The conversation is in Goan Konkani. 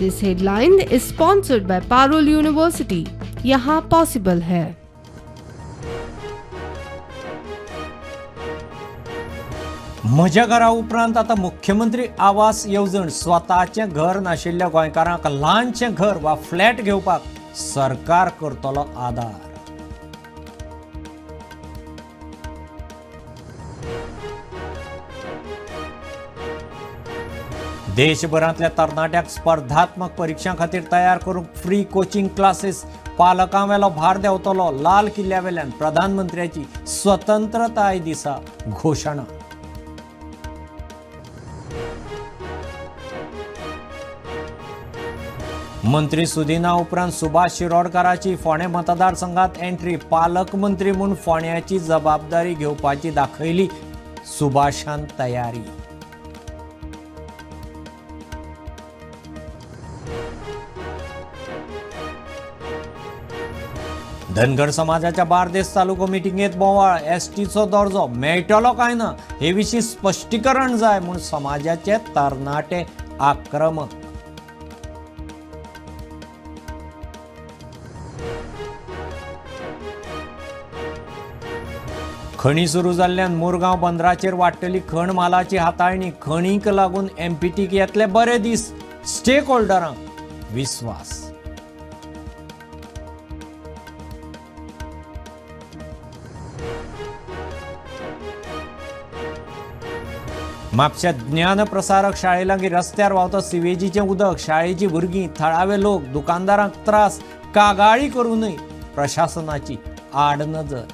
This headline is sponsored by Parul University. यहाँ पॉसिबल है। म्हज्या घरा उपरांत आतां मुख्यमंत्री आवास येवजण. स्वताचें घर नाशिल्ल्या गोंयकारांक ल्हानशें घर वा फ्लॅट घेवपाक सरकार करतलो आदार. देशभरांतल्या तरणाट्यांक स्पर्धात्मक परिक्षां खातीर तयार करूंक फ्री कोचिंग क्लासीस. पालकां वेलो भार देंवतलो. लाल किल्ल्या वेल्यान प्रधानमंत्र्याची स्वतंत्रताय दिसा घोशणा. मंत्री सुदिना उपरांत सुभाष शिरोडकाराची फोंडें मतदारसंघात एंट्री. पालकमंत्री म्हूण फोंड्याची जबाबदारी घेवपाची दाखयली सुभाषान तयारी. धनगर समाजाच्या बार्देस तालुको मिटिंगेत बोवाळ. एसटीचो दर्जो मेळटलो काय ना हे विशीं स्पश्टीकरण जाय म्हूण समाजाचे तरणाटे आक्रमक. खणी सुरू जाल्ल्यान मुरगांव बंदराचेर वाडटली खण मालाची हाताळणी. खणीक लागून एमपीटीक येतले बरे दीस, स्टेक होल्डरांक विस्वास. म्हापश्या ज्ञानप्रसारक शाळे लागीं रस्त्यार व्हांवता सिवेजीचें उदक. शाळेची भुरगीं, थळावे लोक, दुकानदारांक त्रास. कागाळी करूनय प्रशासनाची आडनजर.